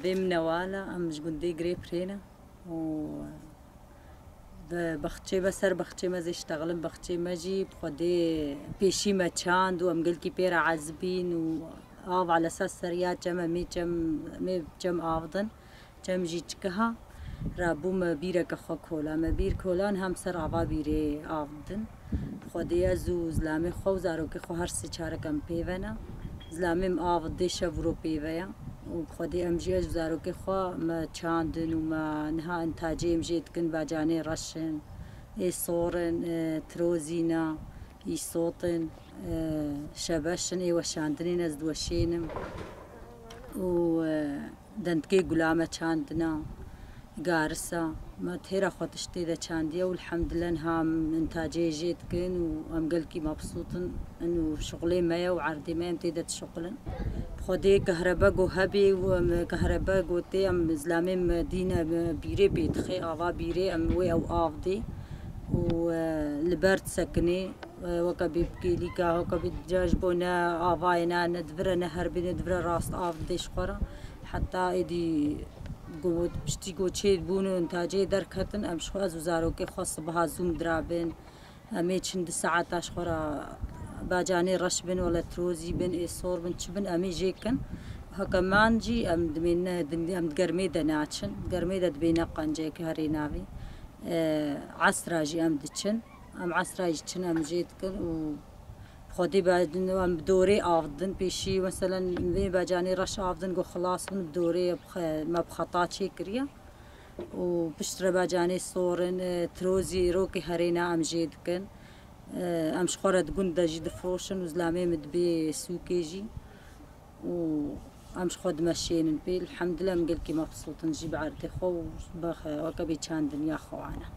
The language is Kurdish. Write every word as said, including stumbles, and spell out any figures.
Vê min Newal e, em ji gundê Girê Pirê ne û bi bexçê me, ser bexçê me zê ştexilin, bexçê me jî bi Xwedê pêşî me çand û em gelkî pê re ezibîn û av elesas ser ya çem, em ê çem, em ê çem avdin. Çem jî çikiha rabû me bîreke xwe kola. Me bîr kolan hem ser ava bîrê av didin. Bi Xwedê ez û zilamê xwe û zarokê xwe her sê çarek em pê ve ne. Zilamê min av didê şev û ro pê ve ye. Û bi Xwedê em jî ez û zarokê xwe me çandin û me niha intacê em jê dikin, bacanê reş in, ê sor in, e, tirozîna, îsot in, e, şebeş in, ê weşandinê ne ez diweşênim. Û, e, dendikê gula me çandina, garisa. Me têra xwe tiştê de çandiye û elhamdulillah niha em intacê jê dikin û em gelkî mebsût in. In û şixulê me ye û erdê me ye, em tê de dişixulin. Bi Xwedê kehrebe go hebê û em kehrebe go tê, em zilamê me dîne me bîrê pê dixê, ava bîrê em wê ew av dê û, e, li ber disekinê. E, weke bê bikêlîka, weke bê dija ji bo ne avayê ne, ne divire ne herbê ne divire rast av didê ji xwe re. Heta êdî go-, piştî ku çê bûn û intacê derketin, em ji xwe, ez û zarokê xwe sibiha zûm dirabin. Em ê çin du saeta ji xwe re bacanê reş bin, wele tirozî bin, ê sor bin, çi bin, em ê jê kin. Heke man jî em dimêne, em di germê de naçin. Di germê de dibêne qenceyeke herê navê. E, esra jî em diçin. Em esra jî çin, em jê dikin û bi Xwedê be-, em bi dorê av didin. Pêşî, meselen, vê bacanê reş av didin, ku xilas bin, bi dorê bi xe-, me bi xeta çêkiriye. Û piştre bacanê sor in, e, tirozî rokê herêna em jê dikin. E, em ji xwe re di gund de jî difiroşin û zilamê min dibê sûkê jî. Û em ji xwe dimeşênin pê. Elhamdulillah, em gelkî mebsût in jî bi erdê xwe û bi xe-, weke bê çandiniya xwe wane.